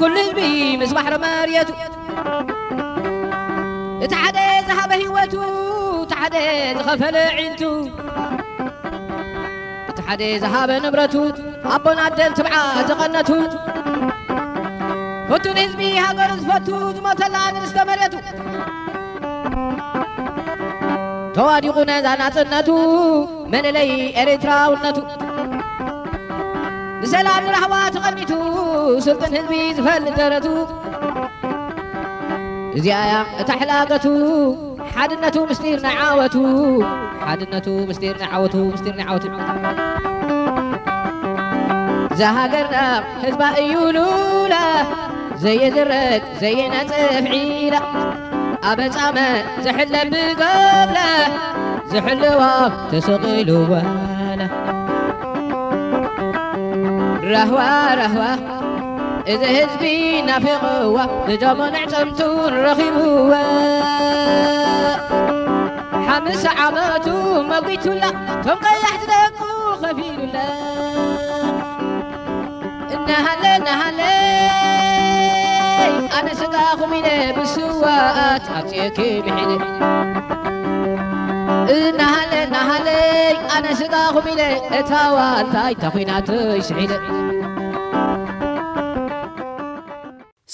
ኩሉ ህዝቢ ምስ ባሕሪ መሬቱ፣ እቲ ሓደ ዝሃበ ህይወቱ፣ እቲ ሓደ ዝኸፈለ ዒንቱ፣ እቲ ሓደ ዝሃበ ንብረቱ፣ ኣቦን ኣደን ትብዓ ዝቐነቱ፣ ፍቱን ህዝቢ ሃገሩ ዝፈቱ፣ ዝሞተላ ንርስተ መሬቱ፣ ተዋዲቑ ነዛ ናጽነቱ፣ መለለይ ኤርትራውነቱ፣ ንሰላም ንራህዋ ተቐኒቱ፣ ስልጡን ህዝቢ ዝፈልጥ ደረቱ፣ እዚኣ እያ እታ ሕላገቱ፣ ሓድነቱ ምስጢር ናይ ዓወቱ፣ ሓድነቱ ምስጢር ናይ ዓወቱ፣ ምስጢር ናይ ዓወቱ። እዛ ሃገርና ህዝባ እዩ ሉላ፣ ዘየዝረግ ዘየነጽፍ ዒላ፣ ኣብ ጻመ ዝሕለብ ብገብለ፣ ዝሕልዋ ተሰቒሉ ዋላ። ራህዋ ራህዋ እዚ ህዝቢ ናፊቕዋ፣ ብደሙን ኣዕጽምቱን ረኺብዋ። ሓምሳ ዓመቱ መጒቱላ፣ ቶም ቀያሕቲ ደቁ ከፊሉላ። እናሃለ እናሃለ ኣነ ስጋኹም ኢለ ብስዋኣት ኣብፅኤኪ ምሒለ። እናሃለ እናሃለ ኣነ ስጋኹም ኢለ እታ ዋልታይ ተኹናተይ ስሒለ።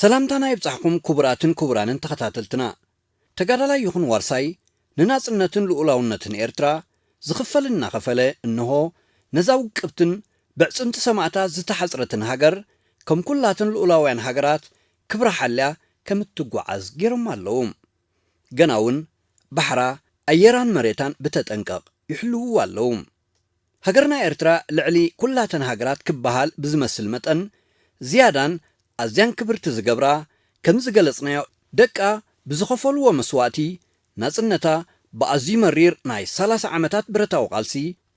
ሰላምታና ይብጻሕኩም ክቡራትን ክቡራንን ተኸታተልትና። ተጋዳላይ ይኹን ዋርሳይ ንናጽነትን ልኡላውነትን ኤርትራ ዝኽፈል እናኸፈለ፣ እንሆ ነዛ ውቅብትን ብዕጽምቲ ሰማእታት ዝተሓጽረትን ሃገር፣ ከም ኩላተን ልኡላውያን ሃገራት ክብራ ሓልያ ከም እትጓዓዝ ገይሮማ ኣለዉ። ገና እውን ባሕራ፣ ኣየራን መሬታን ብተጠንቀቕ ይሕልውዋ ኣለዉ። ሃገርና ኤርትራ ልዕሊ ኩላተን ሃገራት ክበሃል ብዝመስል መጠን፣ ዝያዳን ኣዝያን ክብርቲ ዝገብራ፣ ከም ዝገለጽናዮ፣ ደቃ ብዝኸፈልዎ መስዋእቲ፣ ናጽነታ ብኣዝዩ መሪር ናይ ሰላሳ ዓመታት ብረታዊ ቃልሲ፣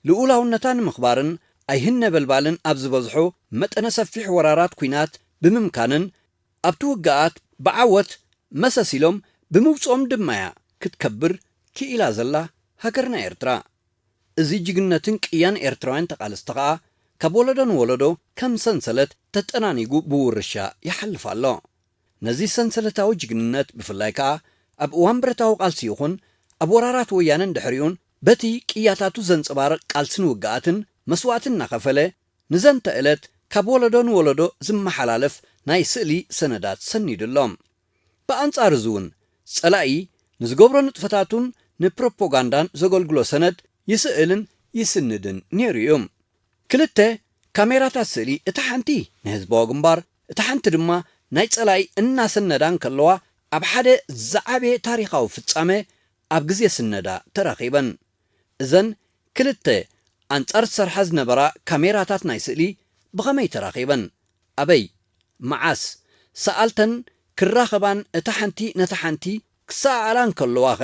ልኡላውነታ ንምኽባርን ኣይህን ነበልባልን ኣብ ዝበዝሖ መጠነ ሰፊሕ ወራራት ኲናት ብምምካንን፣ ኣብቲ ውግኣት ብዓወት መሰስ ኢሎም ብምውጽኦም ድማ እያ ክትከብር ክኢላ ዘላ ሃገርና ኤርትራ። እዚ ጅግንነትን ቅያን ኤርትራውያን ተቓለስቲ ኸኣ ካብ ወለዶ ንወለዶ ከም ሰንሰለት ተጠናኒጉ ብውርሻ ይሓልፍ ኣሎ። ነዚ ሰንሰለታዊ ጅግንነት ብፍላይ ከኣ ኣብ እዋን ብረታዊ ቃልሲ ይኹን ኣብ ወራራት ወያነን ድሕሪኡን በቲ ቅያታቱ ዘንጸባርቕ ቃልስን ውግኣትን መስዋእትን እናኸፈለ ንዘንተ ዕለት ካብ ወለዶ ንወለዶ ዝመሓላለፍ ናይ ስእሊ ሰነዳት ሰኒዱ ኣሎ። ብኣንጻር እዚ እውን ጸላኢ ንዝገብሮ ንጥፈታቱን ንፕሮፓጋንዳን ዘገልግሎ ሰነድ ይስእልን ይስንድን ነይሩ እዩ። ክልተ ካሜራታት ስእሊ፣ እታ ሓንቲ ንህዝባዊ ግንባር፣ እታ ሓንቲ ድማ ናይ ጸላኢ እናሰነዳ እንከለዋ ኣብ ሓደ ዝዓበየ ታሪኻዊ ፍጻመ ኣብ ግዜ ስነዳ ተራኺበን። እዘን ክልተ ኣንጻር ዝሰርሓ ዝነበራ ካሜራታት ናይ ስእሊ ብኸመይ ተራኺበን? ኣበይ? መዓስ? ሰኣልተን ክራኸባን እታ ሓንቲ ነታ ሓንቲ ክሰኣኣላ እንከለዋኸ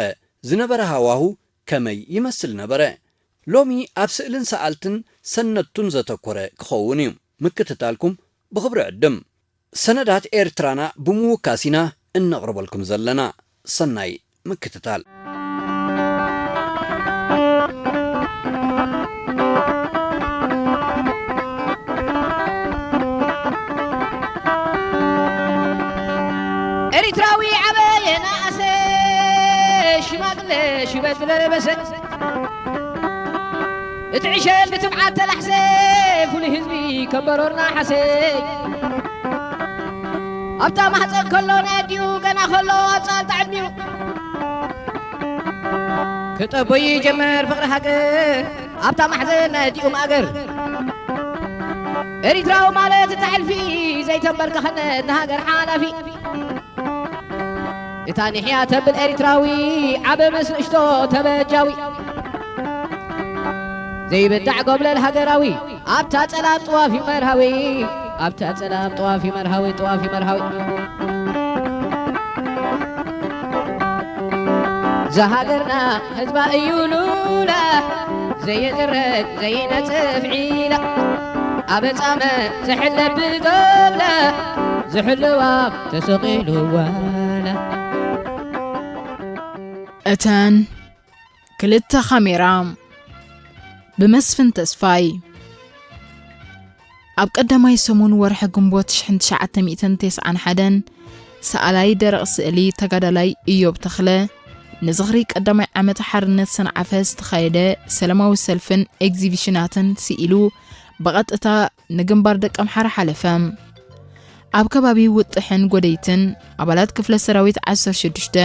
ዝነበረ ሃዋሁ ከመይ ይመስል ነበረ? ሎሚ ኣብ ስእልን ሰኣልትን ሰነድቱን ዘተኮረ ክኸውን እዩ። ምክትታልኩም ብኽብሪ ዕድም። ሰነዳት ኤርትራና ብምውካስ ኢና እነቕርበልኩም ዘለና። ሰናይ ምክትታል። ኤርትራዊ ዓበየ ነኣሰ፣ ሽማግለ ሽበት ለበሰ፣ እቲ ዕሸል ብትብዓት ተላሕሰ፣ ፍሉይ ህዝቢ ከበሮርና ሓሰ። ኣብታ ማሕፀን ከሎ ናይ ኣዲኡ፣ ገና ከሎ ኣብ ፃልታ ዕድሚኡ፣ ክጠቦ ይጀመር ፍቕሪ ሃገር፣ ኣብታ ማሕዘን ናይ ኣዲኡ ማእገር። ኤሪትራዊ ማለት እታ ሕልፊ፣ ዘይተንበርከኸነት ንሃገር ሓላፊ። እታ ንሕያ ተብል ኤሪትራዊ፣ ዓበ ምስ ንእሽቶ ተበጃዊ። ዘይብዳዕ ጎብለል ሃገራዊ፣ ኣብታ ጸላም ጥዋፍ እዩ መርሃዊ፣ ኣብታ ጸላም ጥዋፍ እዩ መርሃዊ፣ ጥዋፍ እዩ መርሃዊ። እዛ ሃገርና ህዝባ እዩ ሉላ፣ ዘየዝረግ ዘይነጽፍ ዒላ፣ ኣብ ጻመ ዝሕለብ ብገብላ፣ ዝሕልዋ ተሰቒሉ ዋላ። እተን ክልተ ካሜራ ብመስፍን ተስፋይ። ኣብ ቀዳማይ ሰሙን ወርሒ ግንቦት ሽሕን ትሽዓተ ሚእትን ተስዓን ሓደን፣ ሰኣላይ ደረቕ ስእሊ ተጋዳላይ ኢዮብ ተኽለ፣ ንዝኽሪ ቀዳማይ ዓመት ሓርነት ሰንዓፈ ዝተኻየደ ሰላማዊ ሰልፍን ኤግዚቢሽናትን ስኢሉ ብቐጥታ ንግንባር ደቀምሓረ ሓለፈ። ኣብ ከባቢ ውጥሕን ጎደይትን፣ ኣባላት ክፍለ ሰራዊት ዓሰርተ ሽዱሽተ፣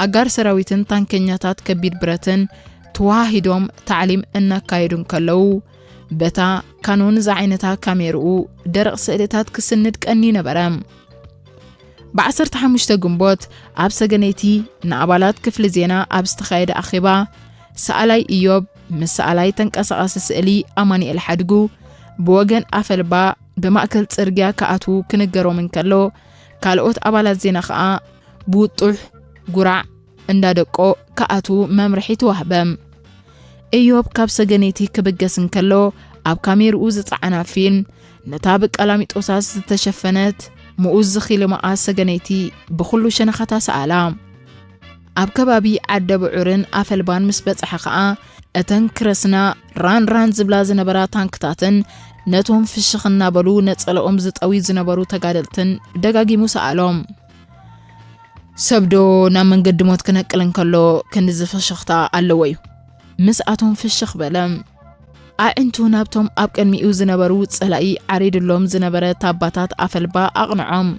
ኣጋር ሰራዊትን ታንከኛታት ከቢድ ብረትን ተዋሃሂዶም ታዕሊም እናካየዱ እንከለዉ፣ በታ ካኖን ዝዓይነታ ካሜርኡ ደረቕ ስእልታት ክስንድ ቀንዩ ነበረ። ብዓሰርተ ሓሙሽተ ግንቦት ኣብ ሰገነይቲ ንኣባላት ክፍሊ ዜና ኣብ ዝተኻየደ ኣኼባ፣ ሰኣላይ ኢዮብ ምስ ሰኣላይ ተንቀሳቓሲ ስእሊ ኣማኑኤል ሓድጉ ብወገን ኣፈልባ ብማእከል ጽርግያ ክኣትዉ ክንገሮም እንከሎ፣ ካልኦት ኣባላት ዜና ኸኣ ብውጡሕ ጉራዕ እንዳደቆ ክኣትዉ መምርሒ ተዋህበ። ኢዮብ ካብ ሰገነይቲ ክብገስ እንከሎ፣ ኣብ ካሜርኡ ዝጸዓና ፊልም፣ ነታ ብቀላሚጦሳት ዝተሸፈነት ምኡዝ ዝኺልማኣ ሰገነይቲ ብኹሉ ሸነኻታ ሰኣላ። ኣብ ከባቢ ዓደ ብዑርን ኣፈልባን ምስ በጽሐ ኸኣ፣ እተን ክረስና ራን ራን ዝብላ ዝነበራ ታንክታትን ነቶም ፍሽኽ እናበሉ ነጸለኦም ዝጠውዩ ዝነበሩ ተጋደልትን ደጋጊሙ ሰኣሎም። "ሰብዶ ናብ መንገዲ ሞት ክነቅል እንከሎ ክንድዚ ፍሽኽታ ኣለዎ እዩ?" ምስኣቶም ፍሽኽ በለ። ኣዒንቱ ናብቶም ኣብ ቅድሚኡ ዝነበሩ ጸላኢ ዓሪድሎም ዝነበረ ታባታት ኣፈልባ ኣቕንዖም።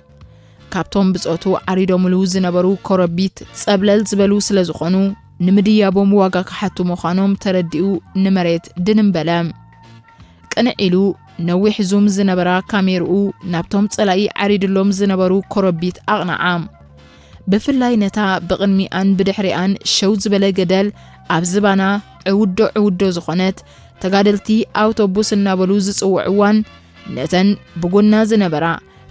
ካብቶም ብጾቱ ዓሪዶምሉ ዝነበሩ ኮረቢት ጸብለል ዝበሉ ስለ ዝኾኑ፣ ንምድያቦም ዋጋ ክሓቱ ምዃኖም ተረዲኡ ንመሬት ድንም በለ። ቅንዕ ኢሉ ነዊሕ ዙም ዝነበራ ካሜርኡ ናብቶም ጸላኢ ዓሪድሎም ዝነበሩ ኮረቢት ኣቕንዓ። ብፍላይ ነታ ብቕድሚኣን ብድሕሪኣን ሸው ዝበለ ገደል ኣብ ዝባና ዕውዶ ዕውዶ ዝኾነት፣ ተጋደልቲ ኣውቶቡስ እናበሉ ዝጽውዕዋን፣ ነተን ብጎና ዝነበራ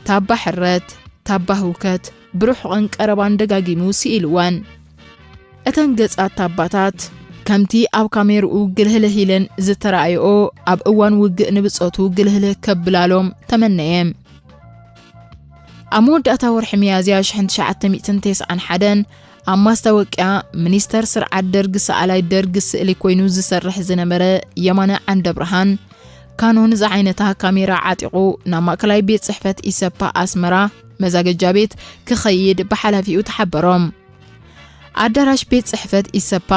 ታባ ሕረት፣ ታባ ህውከት ብርሑቕን ቀረባን ደጋጊሙ ስኢልወን። እተን ገጻት ታባታት ከምቲ ኣብ ካሜርኡ ግልህልህ ኢለን ዝተራእየኦ፣ ኣብ እዋን ውግእ ንብጾቱ ግልህልህ ከብላሎም ተመነየ። ኣብ መወዳእታ ወርሒ ሚያዝያ ሽሕን ትሽዓተ ሚእትን ተስዓን ሓደን ኣብ ማስታወቅያ ሚኒስተር ስርዓት ደርግ ሰኣላይ ደርግ ስእሊ ኮይኑ ዝሰርሕ ዝነበረ የማነ ዓንደብርሃን፣ ካኖን ዝዓይነታ ካሜራ ዓጢቑ ናብ ማእከላይ ቤት ጽሕፈት ኢሰፓ ኣስመራ መዛገጃ ቤት ክኸይድ ብሓላፊኡ ተሓበሮም። ኣዳራሽ ቤት ጽሕፈት ኢሰፓ፣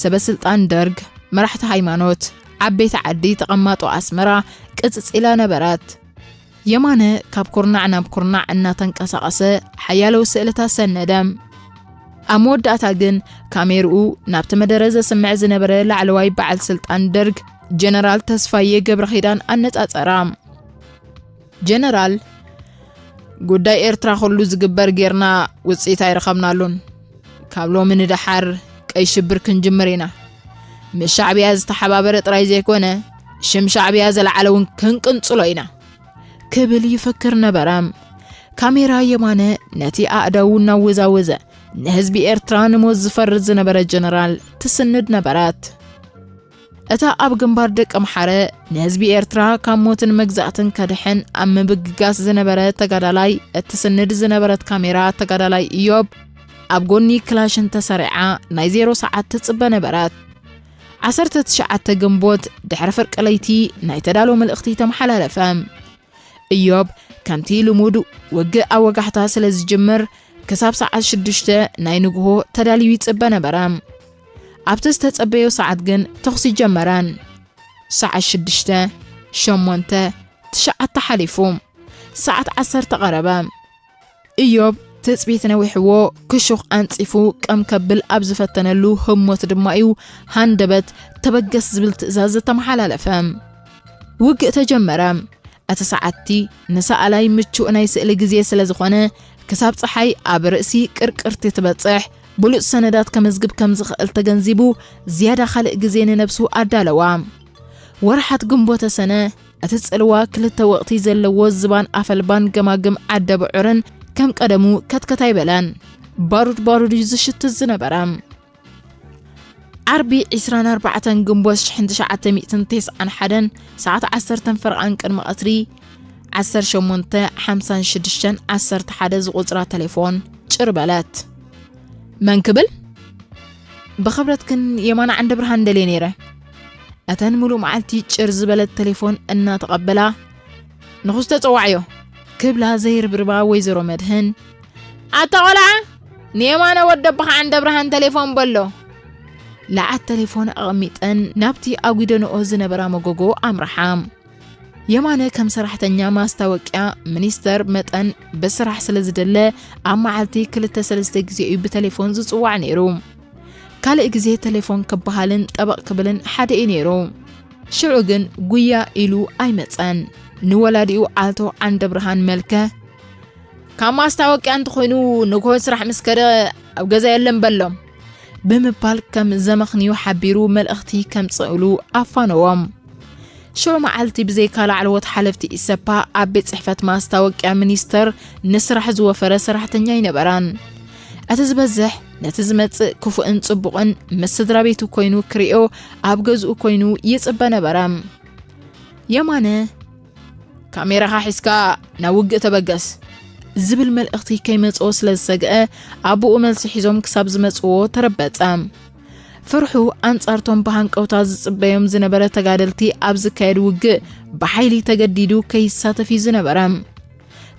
ሰበ ስልጣን ደርግ፣ መራሕቲ ሃይማኖት፣ ዓበይቲ ዓዲ፣ ተቐማጦ ኣስመራ ቅጽጽ ኢላ ነበረት። የማነ ካብ ኩርናዕ ናብ ኩርናዕ እናተንቀሳቐሰ ሓያሎ ስእልታት ሰነደ። ኣብ መወዳእታ ግን ካሜርኡ ናብቲ መደረ ዘስምዕ ዝነበረ ላዕለዋይ በዓል ስልጣን ደርግ ጀነራል ተስፋዬ ገብረኺዳን ኣነጻጸራ። ጀነራል፣ ጉዳይ ኤርትራ ኩሉ ዝግበር ጌርና ውጽኢት ኣይረኸብናሉን። ካብ ሎሚ ንደሓር ቀይ ሽብር ክንጅምር ኢና። ምስ ሻዕብያ ዝተሓባበረ ጥራይ ዘይኮነ፣ ሽም ሻዕብያ ዘለዓለ እውን ክንቅንጽሎ ኢና፣ ክብል ይፈክር ነበረ። ካሜራ የማነ ነቲ ኣእዳዉ እናወዛወዘ፣ ንህዝቢ ኤርትራ ንሞት ዝፈርድ ዝነበረ ጀነራል ትስንድ ነበረት። እታ ኣብ ግንባር ደቀምሓረ ንህዝቢ ኤርትራ ካብ ሞትን መግዛእትን ከድሕን ኣብ ምብግጋስ ዝነበረ ተጋዳላይ እትስንድ ዝነበረት ካሜራ ተጋዳላይ ኢዮብ፣ ኣብ ጎኒ ክላሽን ተሰሪዓ ናይ ዜሮ ሰዓት ትጽበ ነበረት። ዓሰርተ ትሽዓተ ግንቦት ድሕሪ ፍርቂ ለይቲ ናይ ተዳሎ መልእኽቲ ተመሓላለፈ። ኢዮብ ከምቲ ልሙድ ውግእ ኣብ ወጋሕታ ስለ ዝጅምር፣ ክሳብ ሰዓት ሽዱሽተ ናይ ንግሆ ተዳልዩ ይጽበ ነበረ። ኣብቲ ዝተጸበዮ ሰዓት ግን ተኹሲ ጀመረን። ሰዓት ሽዱሽተ፣ ሸሞንተ፣ ትሽዓተ ሓሊፉ። ሰዓት ዓሰርተ ቀረበ። ኢዮብ ትጽቢት ነዊሕዎ፣ ክሹኽ ኣንጺፉ ቀም ከብል ኣብ ዝፈተነሉ ህሞት ድማ እዩ ሃንደበት ተበገስ ዝብል ትእዛዝ ዝተመሓላለፈ። ውግእ ተጀመረ። እቲ ሰዓትቲ ንሰኣላይ ምቹእ ናይ ስእሊ ግዜ ስለ ዝኾነ፣ ክሳብ ጸሓይ ኣብ ርእሲ ቅርቅርቲ ትበጽሕ፣ ብሉጽ ሰነዳት ከመዝግብ ከም ዝኽእል ተገንዚቡ፣ ዝያዳ ካልእ ግዜ ንነብሱ ኣዳለዋ። ወርሓት ግንቦተ ሰነ፣ እቲ ጽልዋ ክልተ ወቕቲ ዘለዎ ዝባን ኣፈልባን ገማግም ዓደ ብዑርን ከም ቀደሙ ከትከት ኣይበለን። ባሩድ ባሩድ እዩ ዝሽትት ዝነበረ። ዓርቢ ዕስራን ኣርባዕተን ግንቦት ሽሕን ትሽዓተ ሚእትን ተስዓን ሓደን ሰዓት ዓሰርተን ፈረቓን ቅድሚ ቀትሪ፣ ዓሰርተ ሸሞንተ ሓምሳን ሽዱሽተን ዓሰርተ ሓደ ዝቑጽራ ተሌፎን ጭር በለት። መን ክብል? ብኽብረት ግን የማነ ዓንደ ብርሃን ደልየ ነይረ። እተን ሙሉእ መዓልቲ ጭር ዝበለት ተሌፎን እናተቐበላ፣ ንኹስ ተጸዋዕዮ፣ ክብላ ዘይርብርባ ወይዘሮ መድህን፣ ኣታ ቖልዓ፣ ንየማነ ወደብኻ ዓንደ ብርሃን ተሌፎን በሎ። ለዓት ተሌፎን ኣቐሚጠን ናብቲ ኣጒደንኦ ዝነበራ መጎጎ ኣምርሓ። የማነ ከም ሰራሕተኛ ማስታወቅያ ሚኒስተር መጠን ብስራሕ ስለ ዝደለ ኣብ መዓልቲ ክልተ ሰለስተ ግዜ እዩ ብተሌፎን ዝጽዋዕ ነይሩ። ካልእ ግዜ ተሌፎን ክበሃልን ጠበቕ ክብልን ሓደ እዩ ነይሩ። ሽዑ ግን ጉያ ኢሉ ኣይመጸን። ንወላዲኡ ኣቶ ዓንደብርሃን መልከ፣ ካብ ማስታወቅያ እንተኾይኑ ንግሆ ስራሕ ምስ ከደ ኣብ ገዛ የለን በሎም ብምባል ከም ዘመኽንዩ ሓቢሩ መልእኽቲ ከምጽእሉ ኣፋነዎም። ሽዑ መዓልቲ ብዘይካ ላዕለዎት ሓለፍቲ ኢሰፓ ኣብ ቤት ጽሕፈት ማስታወቅያ ሚኒስተር ንስራሕ ዝወፈረ ሰራሕተኛ ኣይነበራን። እቲ ዝበዝሕ ነቲ ዝመጽእ ክፉእን ጽቡቕን ምስ ስድራ ቤቱ ኮይኑ ክርእዮ ኣብ ገዝኡ ኮይኑ ይጽበ ነበረ። የማነ ካሜራኻ ሒዝካ ናብ ውግእ ተበገስ ዝብል መልእኽቲ ከይመጽኦ ስለ ዝሰግአ ኣቦኡ መልሲ ሒዞም ክሳብ ዝመጽዎ ተረበጸ። ፍርሑ ኣንጻርቶም ብሃንቀውታ ዝጽበዮም ዝነበረ ተጋደልቲ ኣብ ዝካየድ ውግእ ብሓይሊ ተገዲዱ ከይሳተፍ እዩ ዝነበረ።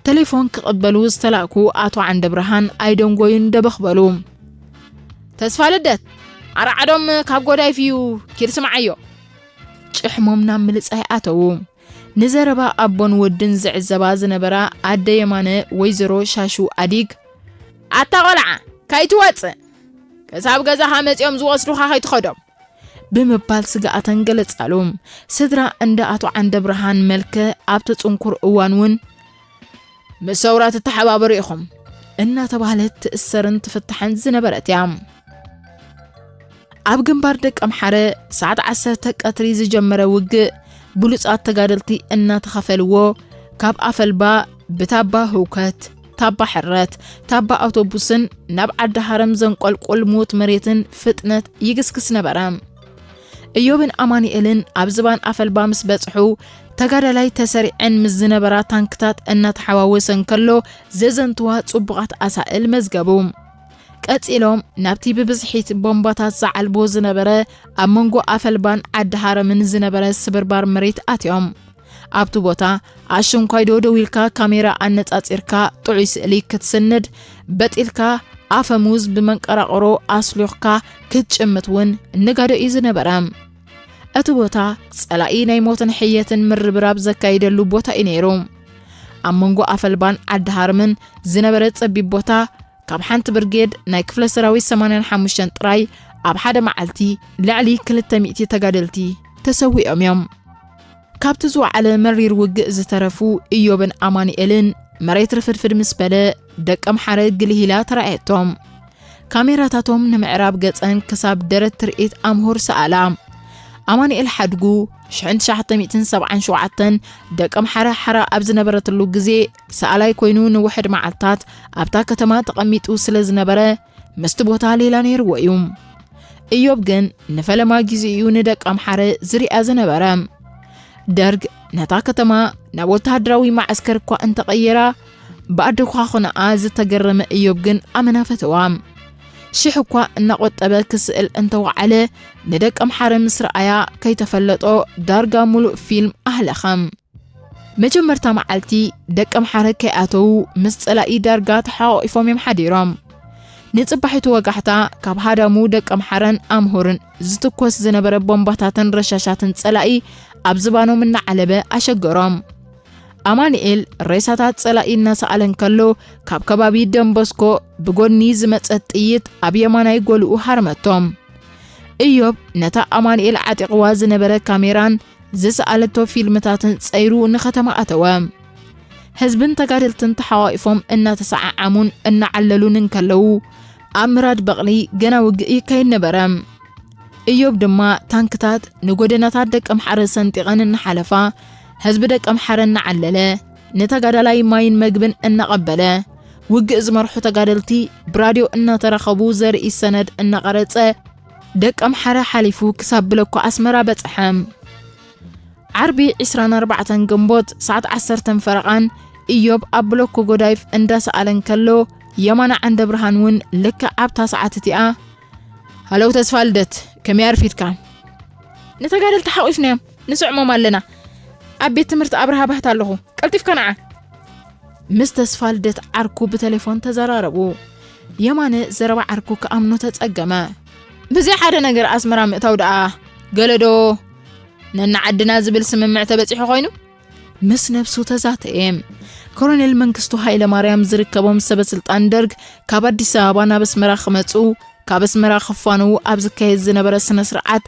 ተሌፎን ክቕበሉ ዝተላእኩ ኣቶ ዓንደብርሃን ኣይደንጎዩን ደበኽ በሉ። ተስፋ ልደት ኣርዓዶም ካብ ጎዳይፍ እዩ ኪድ ስምዓዮ። ጭሕሞም ናብ ምልጻይ ኣተዉ። ንዘረባ ኣቦን ወድን ዝዕዘባ ዝነበራ ኣደ የማነ ወይዘሮ ሻሹ ኣዲግ፣ ኣታ ቖልዓ ካይትወጽእ፣ ክሳብ ገዛኻ መጺኦም ዝወስዱኻ ከይትኸዶም ብምባል ስግኣተን ገለጻሉ። ስድራ እንዳ ኣቶ ዓንደብርሃን መልከ ኣብቲ ጽንኩር እዋን እውን ምስ ሰውራ ትተሓባበሩ ኢኹም እናተባህለት ትእሰርን ትፍታሕን ዝነበረት እያ። ኣብ ግንባር ደቀምሓረ ሰዓት ዓሰርተ ቀትሪ ዝጀመረ ውግእ ብሉጻት ተጋደልቲ እናተኸፈልዎ ካብ ኣፈልባ ብታባ ህውከት፣ ታባ ሕረት፣ ታባ ኣውቶቡስን ናብ ዓዲ ሃረም ዘንቆልቁል ሙት መሬትን ፍጥነት ይግስግስ ነበረ። እዮብን ኣማኑኤልን ኣብ ዝባን ኣፈልባ ምስ በጽሑ፣ ተጋዳላይ ተሰሪዐን ምስ ዝነበራ ታንክታት እናተሓዋወሰ እንከሎ ዘዘንትዋ ጽቡቓት ኣሳእል መዝገቡ። ቀጺሎም ናብቲ ብብዝሒት ቦምባታት ዝዓልቦ ዝነበረ ኣብ መንጎ ኣፈልባን ዓዲ ሃረምን ዝነበረ ስብርባር መሬት ኣትዮም። ኣብቲ ቦታ ኣሽንኳይ ዶ ደው ኢልካ ካሜራ ኣነጻጺርካ ጥዑይ ስእሊ ክትስንድ በጢልካ ኣፈሙዝ ብመንቀራቕሮ ኣስሉኽካ ክትጭምት እውን ንጋዶ እዩ ዝነበረ። እቲ ቦታ ጸላኢ ናይ ሞትን ሕየትን ምርብራብ ዘካይደሉ ቦታ እዩ ነይሩ። ኣብ መንጎ ኣፈልባን ዓዲ ሃርምን ዝነበረ ጸቢብ ቦታ ካብ ሓንቲ ብርጌድ ናይ ክፍለ ሰራዊት ሰማንያን ሓሙሽተን ጥራይ ኣብ ሓደ መዓልቲ ልዕሊ ክልተ ሚእቲ ተጋደልቲ ተሰዊኦም እዮም። ካብቲ ዝወዓለ መሪር ውግእ ዝተረፉ እዮብን ኣማኑኤልን መሬት ርፍድፍድ ምስ በለ ደቀምሓረ ግልሂላ ተራእየቶም። ካሜራታቶም ንምዕራብ ገጸን ክሳብ ደረት ትርኢት ኣምሁር ሰኣላ። ኣማኑኤል ሓድጉ ሽሕን ትሽዓተ ሚእትን ሰብዓን ሸውዓተን ደቀምሓረ ሓራ ኣብ ዝነበረትሉ ግዜ ሰኣላይ ኮይኑ ንውሕድ መዓልታት ኣብታ ከተማ ተቐሚጡ ስለ ዝነበረ ምስቲ ቦታ ሌላ ነይርዎ እዩ። እዮብ ግን ንፈለማ ግዜ እዩ ንደቀምሓረ ዝሪኣ ዝነበረ። ደርግ ነታ ከተማ ናብ ወተሃደራዊ መዓስከር እኳ እንተቐየራ፣ ብኣደኳኹናኣ ዝተገረመ እዮብ ግን ኣመና ፈተዋ። ሽሕ እኳ እናቖጠበ ክስእል እንተወዓለ፣ ንደቀምሓረ ምስ ረኣያ ከይተፈለጦ ዳርጋ ሙሉእ ፊልም ኣህለኸ። መጀመርታ መዓልቲ ደቀምሓረ ከይኣተዉ ምስ ጸላኢ ዳርጋ ተሓቋቒፎም እዮም ሓዲሮም። ንጽባሒቱ ወጋሕታ ካብ ሃዳሙ ደቀምሓረን ኣምሁርን ዝትኮስ ዝነበረ ቦምባታትን ረሻሻትን ጸላኢ ኣብ ዝባኖም እናዓለበ ኣሸገሮም። ኣማኑኤል ሬሳታት ጸላኢ እናሰኣለ እንከሎ፣ ካብ ከባቢ ደንበስኮ ብጎድኒ ዝመጸት ጥይት ኣብ የማናይ ጎልኡ ሃረመቶም። እዮብ ነታ ኣማኑኤል ዓጢቕዋ ዝነበረ ካሜራን ዝሰኣለቶ ፊልምታትን ጸይሩ ንኸተማ ኣተወ። ህዝብን ተጋደልትን ተሓቋቒፎም እናተሰዓዓሙን እናዓለሉን እንከለዉ፣ ኣብ ምራድ በቕሊ ገና ውግእ ይካየድ ነበረ። እዮብ ድማ ታንክታት ንጎደናታት ደቀምሓረ ሰንጢቐን እናሓለፋ፣ ህዝቢ ደቀምሓረ እናዓለለ፣ ንተጋዳላይ ማይን መግብን እናቐበለ፣ ውግእ ዝመርሑ ተጋደልቲ ብራድዮ እናተራኸቡ ዘርኢ ሰነድ እናቐረጸ፣ ደቀምሓረ ሓሊፉ ክሳብ ብለኮ ኣስመራ በጽሐ። ዓርቢ ዕስራን ኣርባዕተን ግንቦት ሰዓት ዓሰርተን ፈረቓን እዮብ ኣብ ብለኮ ጎዳይፍ እንዳሰኣለ እንከሎ፣ የማነ ዓንደብርሃን እውን ልክዕ ኣብታ ሰዓት እቲኣ፣ ሃለው ተስፋ ልደት፣ ከመይ ኣርፊድካ? ንተጋደልቲ ሓቒፍናዮም፣ ንስዕሞም ኣለና። ኣብ ቤት ትምህርቲ ኣብርሃ ባህታ ኣለኹ። ቀልጢፍካ ንዓ። ምስ ተስፋ ልደት ዓርኩ ብቴሌፎን ተዘራረቡ። የማነ ዘረባ ዓርኩ ክኣምኖ ተጸገመ። ብዘይ ሓደ ነገር ኣስመራ ምእታው ደኣ ገለዶ ነና ዓድና ዝብል ስምምዕ ተበጺሑ ኮይኑ? ምስ ነብሱ ተዛተየ። ኮሎኔል መንግስቱ ሃይለ ማርያም ዝርከቦም ሰበ ስልጣን ደርግ ካብ ኣዲስ ኣበባ ናብ ኣስመራ ክመጹ፣ ካብ ኣስመራ ክፋነዉ ኣብ ዝካየድ ዝነበረ ስነ ስርዓት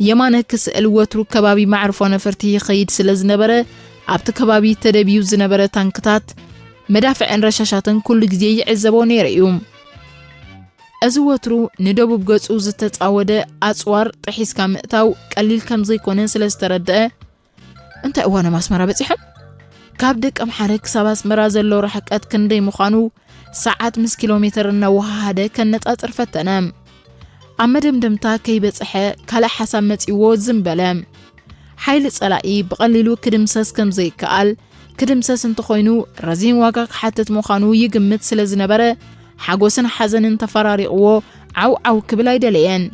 የማነ ክስእል ወትሩ ከባቢ ማዕርፎ ነፈርቲ ይኸይድ ስለ ዝነበረ ኣብቲ ከባቢ ተደብዩ ዝነበረ ታንክታት፣ መዳፍዕን ረሻሻትን ኩሉ ግዜ ይዕዘቦ ነይሩ እዩ። እዚ ወትሩ ንደቡብ ገጹ ዝተጻወደ ኣጽዋር ጥሒስካ ምእታው ቀሊል ከም ዘይኮነ ስለ ዝተረድአ፣ እንታይ እዋኖም ኣስመራ በጺሖም? ካብ ደቀምሓረ ክሳብ ኣስመራ ዘሎ ርሕቀት ክንደይ ምዃኑ ሰዓት ምስ ኪሎ ሜተር እናወሃሃደ ከነጻጽር ፈተነ። ኣብ መደምደምታ ከይበጽሐ ካልእ ሓሳብ መጺዎ ዝም በለ። ሓይሊ ጸላኢ ብቐሊሉ ክድምሰስ ከም ዘይከኣል፣ ክድምሰስ እንተኾይኑ ረዚን ዋጋ ክሓትት ምዃኑ ይግምት ስለ ዝነበረ፣ ሓጎስን ሓዘንን ተፈራሪቕዎ ዓው ዓው ክብል ኣይደለየን።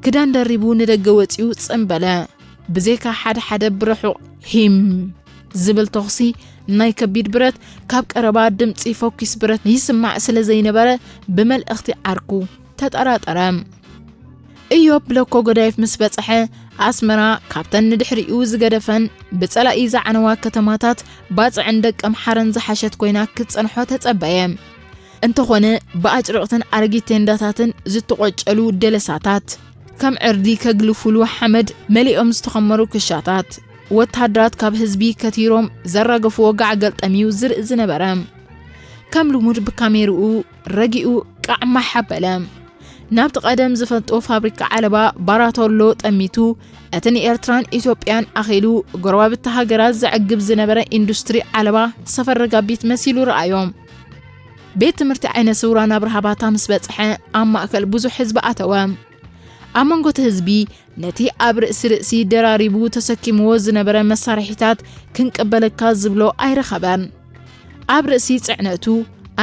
ክዳን ደሪቡ ንደገ ወጺኡ ጽም በለ። ብዘይካ ሓደ ሓደ ብርሑቕ ሂም ዝብል ተኹሲ ናይ ከቢድ ብረት፣ ካብ ቀረባ ድምጺ ፈኲስ ብረት ይስማዕ ስለ ዘይነበረ ብመልእኽቲ ዓርኩ ተጠራጠረ። ኢዮብ ብለኮ ጎዳይፍ ምስ በጽሐ፣ ኣስመራ ካብተን ንድሕሪኡ ዝገደፈን ብጸላኢ ዝዓነዋ ከተማታት ባጽዕን ደቀምሓረን ዝሓሸት ኮይና ክትጸንሖ ተጸበየ። እንተኾነ ብኣጭርቕትን ኣረጊት ቴንዳታትን ዝተቖጨሉ ደለሳታት፣ ከም ዕርዲ ከግልፉሉ ሓመድ መሊኦም ዝተኸመሩ ክሻታት፣ ወተሃደራት ካብ ህዝቢ ከቲሮም ዘራገፍዎ ጋዕ ገልጠም እዩ ዝርኢ ዝነበረ። ከም ልሙድ ብካሜርኡ ረጊኡ ቃዕማሕ ኣበለ። ናብቲ ቀደም ዝፈልጦ ፋብሪካ ዓለባ ባራቶሎ ጠሚቱ፣ እቲ ንኤርትራን ኢትዮጵያን ኣኺሉ ጎረባብቲ ሃገራት ዘዕግብ ዝነበረ ኢንዱስትሪ ዓለባ ሰፈር ረጋቢት መሲሉ ረኣዮ። ቤት ትምህርቲ ዓይነ ስውራን ኣብርሃ ባታ ምስ በጽሐ ኣብ ማእከል ብዙሕ ህዝቢ ኣተወ። ኣብ መንጎ እቲ ህዝቢ ነቲ ኣብ ርእሲ ርእሲ ደራሪቡ ተሰኪምዎ ዝነበረ መሳርሒታት ክንቅበለካ ዝብሎ ኣይረኸበን። ኣብ ርእሲ ጽዕነቱ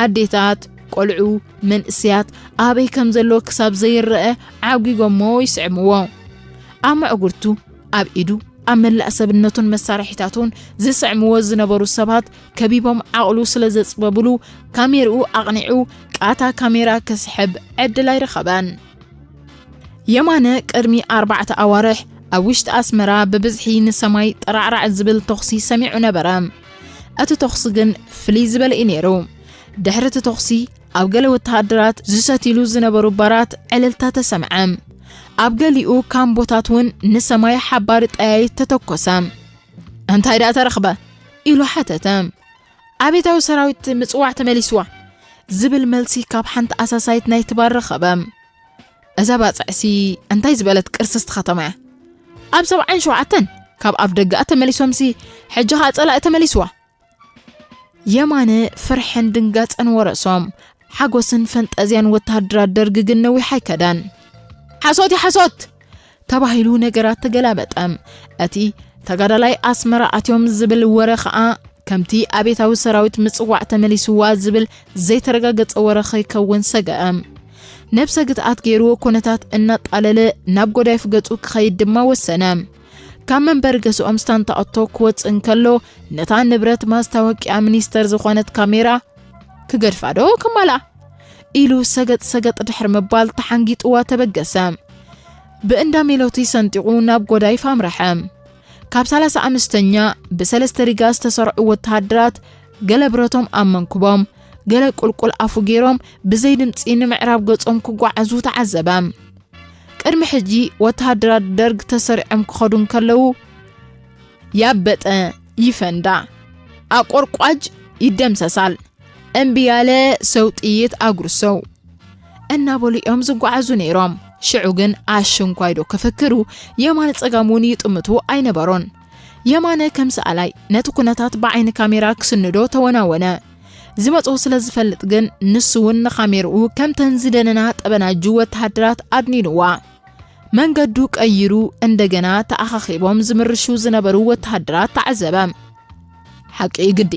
ኣዴታት፣ ቆልዑ፣ መንእሰያት ኣበይ ከም ዘሎ ክሳብ ዘይረአ ዓጒጎሞ ይስዕምዎ። ኣብ መዕጉርቱ፣ ኣብ ኢዱ፣ ኣብ መላእ ሰብነቱን መሳርሒታቱን ዝስዕምዎ ዝነበሩ ሰባት ከቢቦም ዓቕሉ ስለ ዘጽበብሉ ካሜርኡ ኣቕኒዑ ቃታ ካሜራ ክስሕብ ዕድል ኣይረኸበን። የማነ ቅድሚ ኣርባዕተ ኣዋርሕ ኣብ ውሽጢ ኣስመራ ብብዝሒ ንሰማይ ጠራዕራዕ ዝብል ተኹሲ ሰሚዑ ነበረ። እቲ ተኹሲ ግን ፍልይ ዝበለ እዩ ነይሩ። ድሕሪ እቲ ተኹሲ ኣብ ገለ ወተሃደራት ዝሰትይሉ ዝነበሩ ባራት ዕልልታ ተሰምዐ። ኣብ ገሊኡ ካምቦታት እውን ንሰማይ ሓባሪ ጠያይት ተተኮሰ። እንታይ ደኣ ተረኽበ? ኢሉ ሓተተ። ኣቤታዊ ሰራዊት ምጽዋዕ ተመሊስዋ ዝብል መልሲ ካብ ሓንቲ ኣሳሳይት ናይቲ ባር ረኸበ። እዛ ባጽዕሲ እንታይ ዝበለት ቅርስስቲ ከተማ እያ? ኣብ ሰብዓን ሸውዓተን ካብ ኣፍ ደገኣ ተመሊሶምሲ፣ ሕጂ ኸኣ ጸላኢ ተመሊስዋ። የማነ ፍርሕን ድንጋጸን ወረሶም። ሓጎስን ፈንጠዝያን ወተሃደራት ደርግ ግን ነዊሕ ኣይከደን። ሓሶት እዩ ሓሶት! ተባሂሉ ነገራት ተገላበጠ። እቲ ተጋዳላይ ኣስመራ ኣትዮም ዝብል ወረ ኸኣ ከምቲ ኣቤታዊ ሰራዊት ምጽዋዕ ተመሊስዋ ዝብል ዘይተረጋገጸ ወረ ከይከውን ሰገአ። ነብሰ ግትኣት ገይሩ ኩነታት እናጣለለ ናብ ጎዳይፍ ገጹ ክኸይድ ድማ ወሰነ። ካብ መንበሪ ገዝኦም ስታንታኦቶ ክወጽእ እንከሎ ነታ ንብረት ማስታወቅያ ሚኒስተር ዝኾነት ካሜራ ክገድፋ ዶ ከማልኣ ኢሉ ሰገጥ ሰገጥ ድሕሪ ምባል ተሓንጊጥዋ ተበገሰ። ብእንዳ ሜሎቲ ሰንጢቑ ናብ ጎዳይፍ ኣምረሐ። ካብ ሰላሳ ኣምስተኛ ብሰለስተ ሪጋ ዝተሰርዑ ወተሃደራት ገለ ብረቶም ኣብ መንኩቦም፣ ገለ ቁልቁል ኣፉ ገይሮም ብዘይ ድምጺ ንምዕራብ ገጾም ክጓዓዙ ተዓዘበ። ቅድሚ ሕጂ ወተሃደራት ደርግ ተሰሪዖም ክኸዱ እንከለዉ፣ ያበጠ ይፈንዳ፣ ኣቆርቋጅ ይደምሰሳል፣ እምቢ ያለ ሰው ጥይት አጉርሰው እናበሉ እዮም ዝጓዓዙ ነይሮም። ሽዑ ግን ኣሽንኳይ ዶ ክፍክሩ፣ የማነ ጸጋም እውን ይጥምቱ ኣይነበሮን። የማነ ከም ሰኣላይ ነቲ ኩነታት ብዓይኒ ካሜራ ክስንዶ ተወናወነ። ዝመጾ ስለ ዝፈልጥ ግን ንሱ እውን ንካሜርኡ ከምተን ዝደነና ጠበናጁ ወተሃደራት ኣድኒንዋ። መንገዱ ቀይሩ እንደገና ተኣኻኺቦም ዝምርሹ ዝነበሩ ወተሃደራት ተዓዘበ። ሓቂ እዩ ግዲ።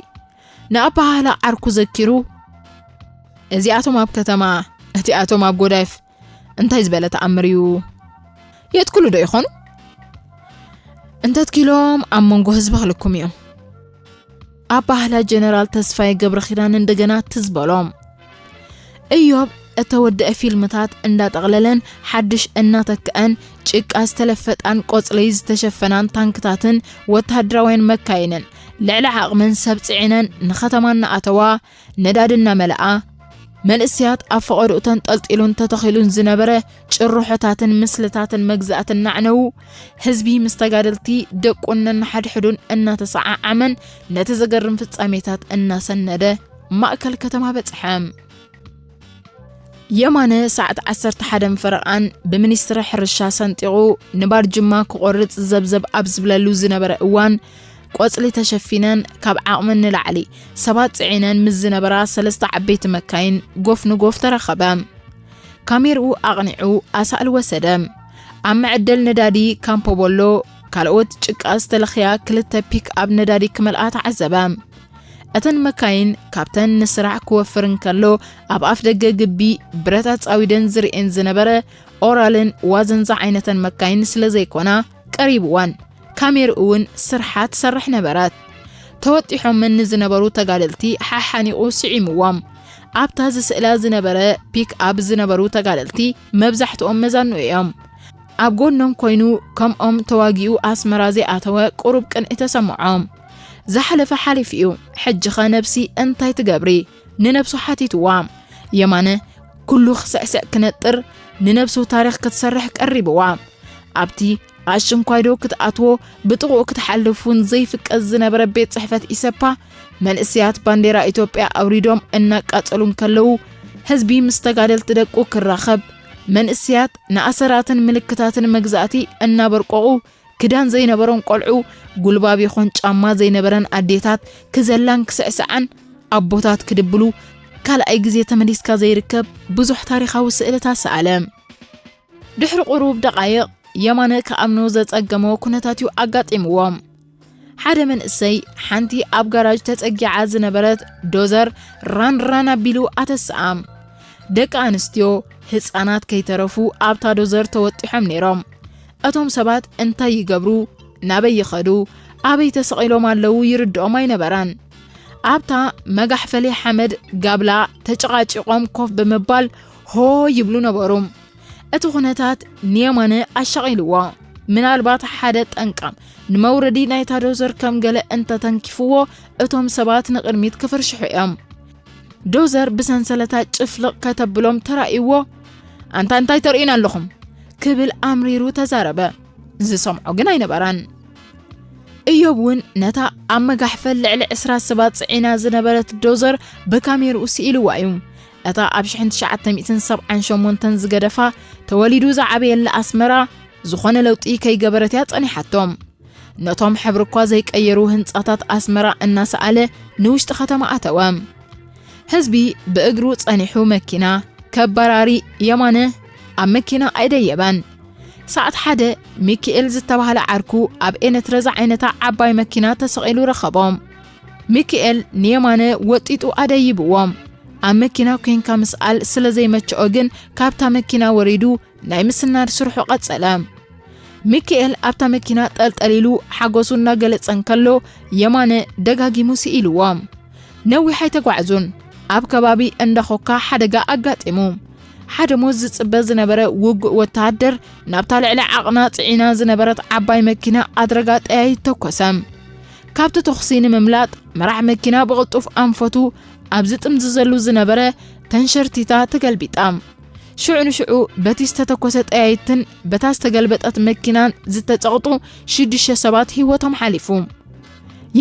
ንኣበሃህላ ዓርኩ ዘኪሩ፣ እዚኣቶም ኣብ ከተማ፣ እቲኣቶም ኣብ ጎዳይፍ፣ እንታይ ዝበለ ተኣምር እዩ? የትክሉ ዶ ይኾኑ? እንተትኪሎም ኣብ መንጎ ህዝቢ ክልኩም እዩ። ኣባህላ ጀነራል ተስፋይ ገብረ ኪዳን እንደገና ትዝበሎም። እዮብ እተወደአ ፊልምታት እንዳጠቕለለን ሓድሽ እናተክአን፣ ጭቃ ዝተለፈጣን ቆጽሊ ዝተሸፈናን ታንክታትን ወተሃደራውያን መካይንን ልዕሊ ዓቕመን ሰብ ጽዒነን ንኸተማ እናኣተዋ፣ ነዳዲ እናመልኣ፣ መንእሰያት ኣብ ፈቐድኡ ተንጠልጢሉን ተተኺሉን ዝነበረ ጭርሖታትን ምስልታትን መግዛእቲ እናዕነዉ፣ ህዝቢ ምስ ተጋደልቲ ደቁን ነንሓድሕዱን እናተሰዓዓመን ነቲ ዘገርም ፍጻሜታት እናሰነደ ማእከል ከተማ በጽሐ። የማነ ሰዓት ዓሰርተ ሓደን ፈረቓን ብሚኒስትሪ ሕርሻ ሰንጢቑ ንባርጅማ ክቖርጽ ዘብዘብ ኣብ ዝብለሉ ዝነበረ እዋን፣ ቆጽሊ ተሸፊነን ካብ ዓቕመን ንላዕሊ ሰባት ጽዒነን ምስ ዝነበራ ሰለስተ ዓበይቲ መካይን ጎፍ ንጎፍ ተረኸበ። ካሜርኡ ኣቕኒዑ ኣሳእል ወሰደ። ኣብ መዐደል ነዳዲ ካምፖቦሎ ካልኦት ጭቃ ዝተለኽያ ክልተ ፒክ ኣብ ነዳዲ ክመልኣ ተዓዘበ። እተን መካይን ካብተን ንስራሕ ክወፍር እንከሎ ኣብ ኣፍ ደገ ግቢ ብረት ኣጻዊደን ዝርእየን ዝነበረ ኦራልን ዋዘን ዝዓይነተን መካይን ስለ ዘይኮና ቀሪብወን። ካሜርኡ እውን ስርሓ ትሰርሕ ነበረት። ተወጢሖመን ንዝነበሩ ተጋደልቲ ሓሓኒቑ ስዒምዎም። ኣብታ ዝስእላ ዝነበረ ፒክ ኣብ ዝነበሩ ተጋደልቲ መብዛሕትኦም መዛኑ እዮም። ኣብ ጎኖም ኮይኑ ከምኦም ተዋጊኡ ኣስመራ ዘይኣተወ ቁሩብ ቅንኢ ተሰምዖም። ዝሓለፈ ሓሊፉ እዩ፣ ሕጂኸ ነብሲ እንታይ ትገብሪ? ንነብሱ ሓቲትዋ። የማነ ኩሉ ክስዕስዕ ክነጥር፣ ንነብሱ ታሪኽ ክትሰርሕ ቀሪብዋ። ኣብቲ ኣሽንኳይዶ ክትኣትዎ ብጥቕኡ ክትሓልፍ እውን ዘይፍቀድ ዝነበረ ቤት ጽሕፈት ኢሰፓ፣ መንእሰያት ባንዴራ ኢትዮጵያ ኣውሪዶም እናቃጸሉ እንከለዉ፣ ህዝቢ ምስ ተጋደልቲ ደቁ ክራኸብ፣ መንእሰያት ንኣሰራትን ምልክታትን መግዛእቲ እናበርቆቑ፣ ክዳን ዘይነበሮም ቆልዑ፣ ጉልባብ ይኹን ጫማ ዘይነበረን ኣዴታት ክዘላን ክስዕስዓን፣ ኣቦታት ክድብሉ፣ ካልኣይ ግዜ ተመሊስካ ዘይርከብ ብዙሕ ታሪኻዊ ስእልታት ሰኣለ። ድሕሪ ቁሩብ ደቓይቕ፣ የማነ ክኣምኖ ዘጸገሞ ኩነታት እዩ ኣጋጢምዎ። ሓደ መንእሰይ ሓንቲ ኣብ ጋራጅ ተጸጊዓ ዝነበረት ዶዘር ራን ራን ኣቢሉ ኣተስኣ። ደቂ ኣንስትዮ፣ ህጻናት ከይተረፉ ኣብታ ዶዘር ተወጢሖም ነይሮም። እቶም ሰባት እንታይ ይገብሩ፣ ናበይ ይኸዱ፣ ኣበይ ተሰቒሎም ኣለዉ ይርድኦም ኣይነበረን። ኣብታ መጋሕፈሊ ሓመድ ጋብላ ተጨቓጪቖም ኮፍ ብምባል ሆ ይብሉ ነበሩ። እቲ ኩነታት ንየማነ ኣሻቒልዎ። ምናልባት ሓደ ጠንቃም ንመውረዲ ናይታ ዶዘር ከም ገለ እንተተንኪፍዎ፣ እቶም ሰባት ንቕድሚት ክፍርሽሑ እዮም። ዶዘር ብሰንሰለታ ጭፍልቕ ከተብሎም ተራእይዎ፣ "ኣንታ እንታይ ተርእዩና ኣለኹም?" ክብል ኣምሪሩ ተዛረበ። ዝሰምዖ ግን ኣይነበረን። እዮብ እውን ነታ ኣብ መጋሕፈል ልዕሊ ዕስራ ሰባት ጽዒና ዝነበረት ዶዘር ብካሜርኡ ስኢልዋ እዩ። እታ ኣብ ሽሕን ትሽዓተ ሚእትን ሰብዓን ሸሞንተን ዝገደፋ፣ ተወሊዱ ዝዓበየላ ኣስመራ ዝኾነ ለውጢ ከይገበረት እያ ጸኒሓቶ። ነቶም ሕብሪ እኳ ዘይቀየሩ ህንጻታት ኣስመራ እናሰኣለ ንውሽጢ ከተማ ኣተወ። ህዝቢ ብእግሩ ጸኒሑ መኪና ከባራሪ የማነ ኣብ መኪና ኣይደየበን። ሰዓት ሓደ ሚኪኤል ዝተባህለ ዓርኩ ኣብ ኤነትረ ዝዓይነታ ዓባይ መኪና ተሰቒሉ ረኸቦ። ሚኪኤል ንየማነ ወጢጡ ኣደይብዎ። ኣብ መኪና ኮንካ ምስኣል ስለ ዘይመቸኦ ግን ካብታ መኪና ወሪዱ ናይ ምስናድ ስርሑ ቀጸለ። ሚኪኤል ኣብታ መኪና ጠልጠል ኢሉ ሓጎሱ እናገለጸ እንከሎ የማነ ደጋጊሙ ስኢልዎ። ነዊሕ ኣይተጓዕዙን፣ ኣብ ከባቢ እንዳ ኮካ ሓደጋ ኣጋጢሙ። ሓደ ሞት ዝጽበ ዝነበረ ውጉእ ወተሃደር ናብታ ልዕሊ ዓቕና ጽዒና ዝነበረት ዓባይ መኪና ኣድረጋ ጠያይት ተኮሰ። ካብቲ ተኹሲ ንምምላጥ መራሕ መኪና ብቕልጡፍ ኣንፈቱ ኣብ ዝጥምዝዘሉ ዝነበረ ተንሸርቲታ ተገልቢጣ። ሽዑ ንሽዑ በቲ ዝተተኮሰ ጠያይትን በታ ዝተገልበጠት መኪናን ዝተጸቕጡ ሽዱሽተ ሰባት ህይወቶም ሓሊፉ።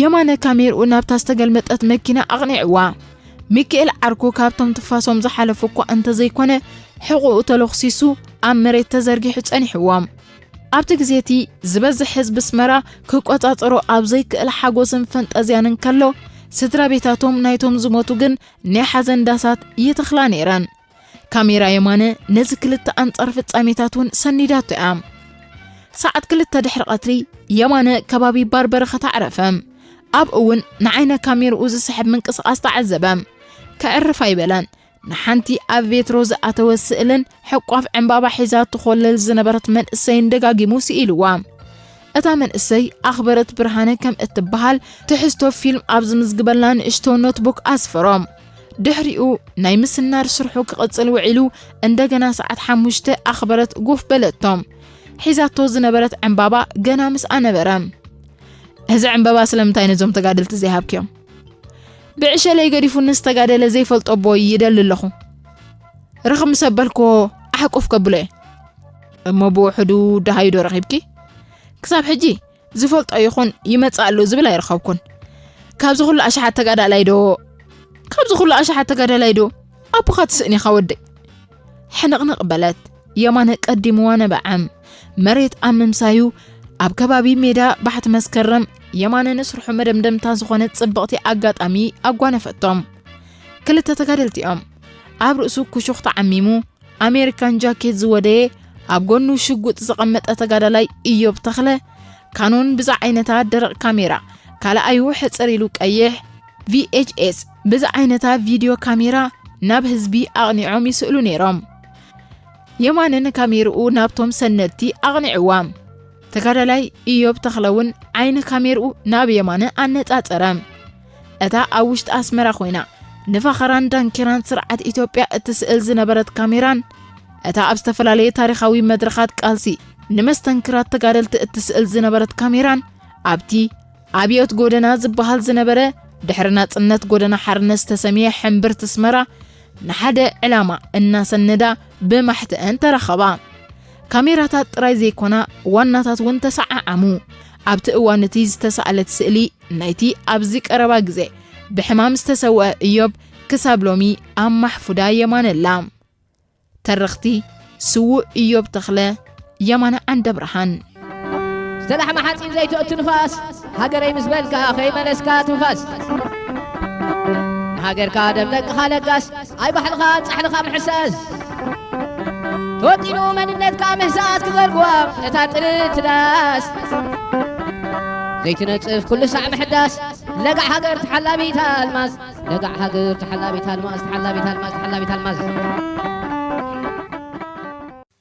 የማነ ካሜርኡ ናብታ ዝተገልበጠት መኪና ኣቕኒዕዋ። ሚኪኤል ዓርኩ ካብቶም ትፋሶም ዝሓለፉ እኳ እንተዘይኮነ፣ ሕቑኡ ተለኹሲሱ ኣብ መሬት ተዘርጊሑ ጸኒሕዎም። ኣብቲ ግዜ እቲ ዝበዝሕ ህዝቢ ኣስመራ ክቆጻጸሮ ኣብ ዘይክእል ሓጎስን ፈንጠዝያን እንከሎ፣ ስድራ ቤታቶም ናይቶም ዝሞቱ ግን ናይ ሓዘን ዳሳት ይተኽላ ነይረን። ካሜራ የማነ ነዚ ክልተ ኣንጻር ፍጻሜታት እውን ሰኒዳቶ እያ። ሰዓት ክልተ ድሕሪ ቀትሪ የማነ ከባቢ ባርበረኸት ኣዕረፈ። ኣብኡ እውን ንዓይነ ካሜርኡ ዝስሕብ ምንቅስቓስ ተዓዘበ። ከዕርፍ ኣይበለን። ንሓንቲ ኣብ ቬትሮ ዝኣተወ ስእልን ሕቋፍ ዕምባባ ሒዛ ትኾለል ዝነበረት መንእሰይን ደጋጊሙ ስኢልዋ። እታ መንእሰይ ኣኽበረት ብርሃነ ከም እትበሃል ትሕዝቶ ፊልም ኣብ ዝምዝግበላ ንእሽቶ ኖትቡክ ኣስፈሮም። ድሕሪኡ ናይ ምስናድ ስርሑ ክቕጽል ውዒሉ እንደገና ሰዓት ሓሙሽተ ኣኽበረት ጉፍ በለቶም። ሒዛቶ ዝነበረት ዕምባባ ገና ምስኣ ነበረ። "እዚ ዕምባባ ስለምንታይ ነዞም ተጋደልቲ ዘይሃብክዮም?" "ብዕሸለይ ገዲፉኒ ዝተጋደለ ዘይፈልጦ ኣቦይ ይደሊ ኣለኹ። ርኽብ ምስ ኣበልክዎ ኣሕቁፍ ከብሎ እየ። እሞ ብውሕዱ ደሃዩ ዶ ረኺብኪ?" "ክሳብ ሕጂ ዝፈልጦ ይኹን ይመጽእ ኣሎ ዝብል ኣይረኸብኩን። ካብዚ ኩሉ ኣሽሓት ተጋዳላይ ዶ፣ ካብዚ ኩሉ ኣሽሓት ተጋዳላይ ዶ ኣቦኻ ትስእን ኢኻ ወደይ?" ሕንቕንቕ በለት። የማነ ቀዲምዋ ነበዐ። መሬት ኣብ ምምሳዩ ኣብ ከባቢ ሜዳ ባሕቲ መስከረም የማነ ንስርሑ መደምደምታ ዝኾነት ጽብቕቲ ኣጋጣሚ ኣጓነፈቶም። ክልተ ተጋደልቲ እዮም። ኣብ ርእሱ ኩሹኽ ተዓሚሙ፣ ኣሜሪካን ጃኬት ዝወደየ፣ ኣብ ጎኑ ሽጉጥ ዘቐመጠ ተጋዳላይ ኢዮብ ተኽለ፣ ካኖን ብዝዓይነታ ደረቕ ካሜራ፣ ካልኣዩ ሕጽር ኢሉ ቀይሕ፣ ቪ ኤች ኤስ ብዝዓይነታ ቪድዮ ካሜራ ናብ ህዝቢ ኣቕኒዖም ይስእሉ ነይሮም። የማነ ንካሜርኡ ናብቶም ሰነድቲ ኣቕኒዕዋ። ተጋዳላይ ኢዮብ ተኽለ እውን ዓይኒ ካሜርኡ ናብ የማነ ኣነጻጸረ። እታ ኣብ ውሽጢ ኣስመራ ኮይና ንፋኸራን ዳንኬራን ስርዓት ኢትዮጵያ እትስእል ዝነበረት ካሜራን፣ እታ ኣብ ዝተፈላለየ ታሪኻዊ መድረኻት ቃልሲ ንመስተንክራት ተጋደልቲ እትስእል ዝነበረት ካሜራን፣ ኣብቲ ኣብዮት ጎደና ዝበሃል ዝነበረ ድሕሪ ናጽነት ጎደና ሓርነት ዝተሰምየ ሕምብርቲ ኣስመራ ንሓደ ዕላማ እናሰነዳ ብማሕተአን ተራኸባ። ካሜራታት ጥራይ ዘይኮና ዋናታት እውን ተሰዓዓሙ። ኣብቲ እዋን እቲ ዝተሳእለት ስእሊ ናይቲ ኣብዚ ቀረባ ግዜ ብሕማም ዝተሰውአ እዮብ ክሳብ ሎሚ ኣብ ማሕፉዳ የማነ ኣላ። ተረኽቲ ስዉእ እዮብ ተኽለ፣ የማነ ዓንደብርሃን። ዝተላሕመ ሓፂን ዘይትእቱ ንፋስ፣ ሃገረይ ምስ በልካ ከይመለስካ ትንፋስ። ንሃገርካ ደም ደቅኻ ለጋስ፣ ኣይ ባሕልኻ ጻሕልኻ ምሕሳስ። ተወጢኑ መንነትካ ምህሳስ ክዘርግዋ እታ ጥልቲ ዳስ። ዘይትነጽፍ ኩሉ ሳዕ ምሕዳስ፣ ለጋዕ ሃገር ተሓላቢት ኣልማዝ። ለጋዕ ሃገር ተሓላቢት ኣልማዝ፣ ተሓላቢት ኣልማዝ፣ ተሓላቢት ኣልማዝ።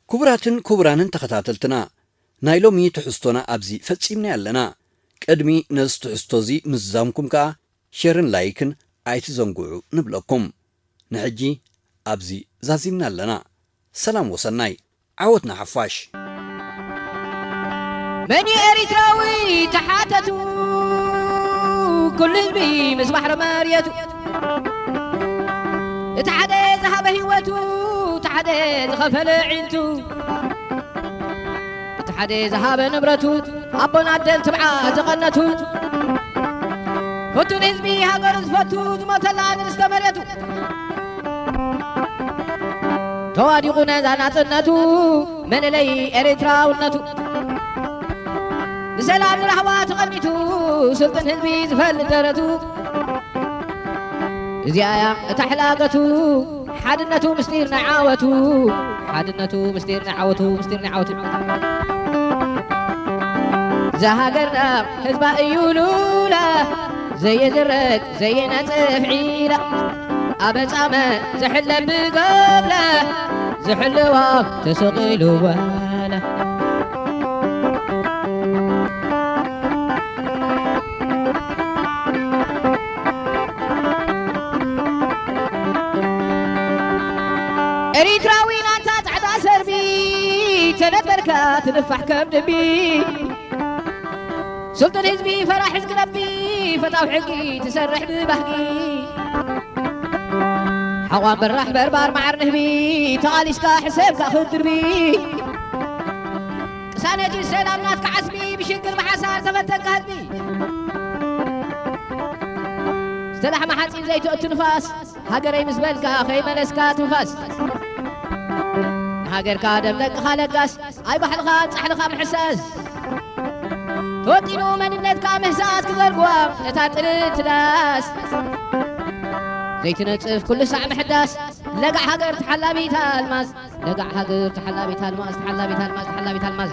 ክቡራትን ክቡራንን ተኸታተልትና፣ ናይ ሎሚ ትሕዝቶና ኣብዚ ፈጺምና ኣለና። ቅድሚ ነዚ ትሕዝቶ እዚ ምዝዛምኩም ከኣ ሸርን ላይክን ኣይትዘንግዑ ንብለኩም። ንሕጂ ኣብዚ ዛዚምና ኣለና። ሰላም ወሰናይ፣ ዓወት ንሓፋሽ። መን እዩ ኤሪትራዊ ተሓተቱ፣ ኩሉ ህዝቢ ምስ ባሕሪ መሬቱ። እቲ ሓደ ዝሃበ ህይወቱ፣ እቲ ሓደ ዝኸፈለ ዒንቱ። እቲ ሓደ ዝሃበ ንብረቱ፣ ኣቦን ኣደን ትብዓት ዝቐነቱ። ፍቱን ህዝቢ ሃገሩ ዝፈቱ፣ ዝሞተላ ንርስተ መሬቱ። ተዋዲቑ ነዛ ናጽነቱ፣ መለለይ ኤርትራውነቱ። ንሰላም ንራህዋ ተቐሚቱ፣ ስልጡን ህዝቢ ዝፈልጥ ደረቱ። እዚኣ እያ እታ ሕላገቱ፣ ሓድነቱ ምስጢር ናይ ዓወቱ። ሓድነቱ ምስጢር ናይ ዓወቱ፣ ምስጢር ናይ ዓወቱ። እዛ ሃገርና ህዝባ እዩ ሉላ፣ ዘየዝረግ ዘየነጽፍ ዒላ። ኣብ ጻመ ዝሕለብ ብገብለ፣ ዝሕልዋ ተሰቒሉ ዋላ። ኤሪትራዊ ናንታ ጻዕዳ ሰርቢ፣ ተነበርካ ትንፋሕ ከም ድቢ። ስልጡን ህዝቢ ፈራሕ ህዝቢ ረቢ፣ ፈታው ሕጊ ትሰርሕ ብባህጊ። ሓቋን በራሕ በርባር መዓር ንህቢ፣ ተቓሊስካ ሕሰብካ ክትድርቢ። ቅሳነት እዩ ሰላም ናትካ ዓስቢ፣ ብሽግር ብሓሳር ተፈተንካ ህዝቢ። ዝተላሕመ ሓፂን ዘይትእቱ ንፋስ፣ ሃገረይ ምስ በልካ ከይመለስካ ትንፋስ። ንሃገርካ ደም ደቅኻ ለጋስ፣ ኣይ ባሕልኻ ጻሕልኻ ምሕሳስ። ተወጢኑ መንነትካ ምህሳስ ክዘርግዋ ነታ ጥልቲ ዳስ። ዘይትነጽፍ ኩሉ ሳዕ ምሕዳስ፣ ለጋዕ ሃገር ተሓላቢት ኣልማዝ። ለጋዕ ሃገር ተሓላቢት ኣልማዝ፣ ተሓላቢት ኣልማዝ፣ ተሓላቢት ኣልማዝ።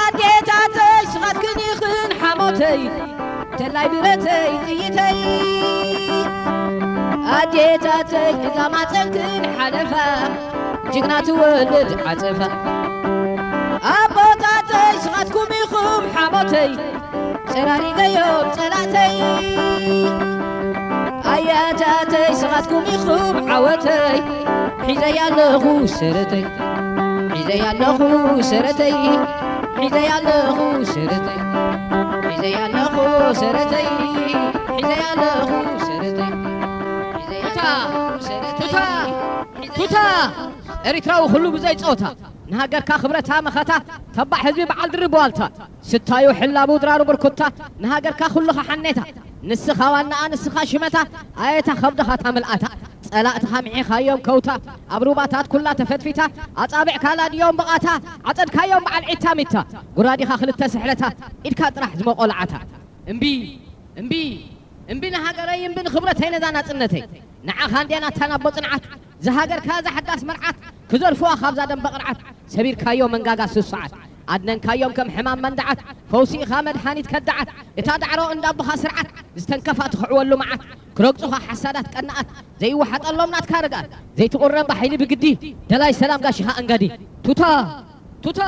ኣዴታተይ ስኻትክን ኢኽን ሓሞተይ፣ ተላይ ብረተይ ጥይተይ። ኣዴታተይ እዛ ማፀንክን ሓለፋ፣ ጅግና ትወልድ ዓጸፋ ኣቦታተይ ስኻትኩም ኢኹም ሓሞተይ ጸራሪገዮም ጸላእተይ ኣያታተይ ስኻትኩም ኢኹም ዓወተይ ሒዘያ ኣለኹ ሰረተይ ሒዘያ ኣለኹ ሰረተይ ሒዘያ ኣለኹ ሰረተይ ሒዘያ ኣለኹ ሰረተይ ሒዘያ ኣለኹ ሰረተይ ሒዘያ ኣለኹ ሰረተይ ቱታ ቱታ ኤሪትራዊ ኩሉ ብዘይ ጾታ ንሃገርካ ክብረታ መኸታ ተባዕ ህዝቢ በዓል ድርብ ዋልታ ስታዩ ሕላቡ ድራሩ ብርኩታ ንሃገርካ ኩልኻ ሓኔታ ንስኻ ዋናኣ ንስኻ ሽመታ ኣየታ ከብድኻ ታምልኣታ ጸላእትኻ ምዒኻዮም ከውታ ኣብ ሩባታት ኩላ ተፈትፊታ ኣጻብዕካ ላድዮም ብቓታ ዓጸድካዮም በዓል ዒታ ሚታ ጉራዲኻ ክልተ ስሕለታ ኢድካ ጥራሕ ዝመቖልዓታ እምቢ እምቢ እምቢ ንሃገረይ እምቢ ንኽብረተይ ነዛ ናጽነተይ ንዓኻ እንድያ ናታ ናቦ ጽንዓት ዝሃገርካ እዛ ሓዳስ መርዓት ክዘርፍዋ ካብዛ ደንበ ቅርዓት ሰቢርካዮ መንጋጋ ስሱዓት ኣድነንካዮም ከም ሕማም መንድዓት ፈውሲ ኢኻ መድሃኒት ከዳዓት እታ ዳዕሮ እንዳቦኻ ስርዓት ዝተንከፋ ትኽዕወሉ መዓት ክረግጹኻ ሓሳዳት ቀናኣት ዘይወሓጠሎም ናትካ ርግኣት ዘይትቑረም ብሓይሊ ብግዲ ደላይ ሰላም ጋሽኻ ኣንጋዲ ቱታ ቱታ